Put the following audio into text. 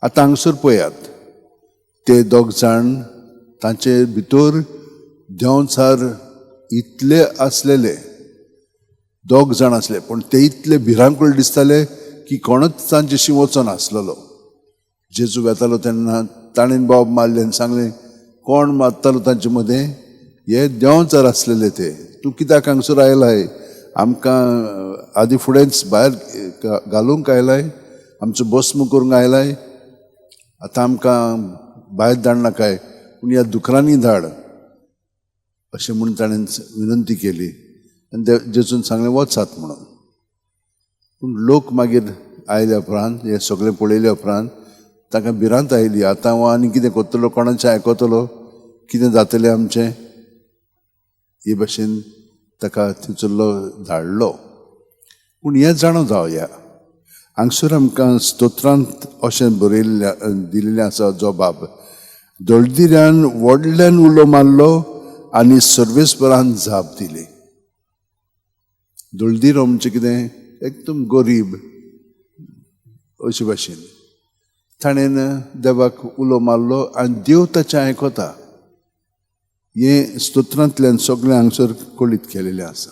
आतां हांगसर पळयात, ते दोग जाण तांचे भितर देंवचार इतले आसलेले, दोग जाण आसले पूण ते इतले भिरांकूळ दिसताले की कोणूच तांच्याशी वचनासलेलो. जेजू वेतालो तेन्ना ताणें बोब मारलें आनी सांगलें, कोण मारतालो तांचे मदें? हे देंवचार आसलेले ते. तूं कित्याक हांगसर आयलाय? आमकां आदी फुडेंच भायर घालूंक आयलाय, आमचो भस्म करूंक आयलाय. आतां आमकां भायर धाडनाकाय, पूण ह्या दुकरांनी धाड, अशें म्हूण ताणें विनंती केली. आनी जेजून सांगलें वचात म्हणून. पूण लोक मागीर आयल्या उपरांत, हें सगळें पळयल्या उपरांत तांकां भिरांत आयली. आतां हो आनी कितें करतलो, कोणाचें आयकतलो, कितें जातलें आमचें? हे भाशेन ताका थंयसरलो धाडलो. पूण हें जाणा जावया, हांगसर आमकां स्तोत्रांत अशें बरयल्लें दिल्लें आसा जबाब, दळदिऱ्यान व्हडल्यान उलो मारलो आनी सर्वेस्परान जाप दिली. दळदिरो म्हणजे कितें? एकदम गरीब अशे भाशेन. ताणें देवाक उलो मारलो आनी देव ताचें आयकता. हें स्तोत्रांतल्यान सगळें हांगसर कळीत केलेलें आसा.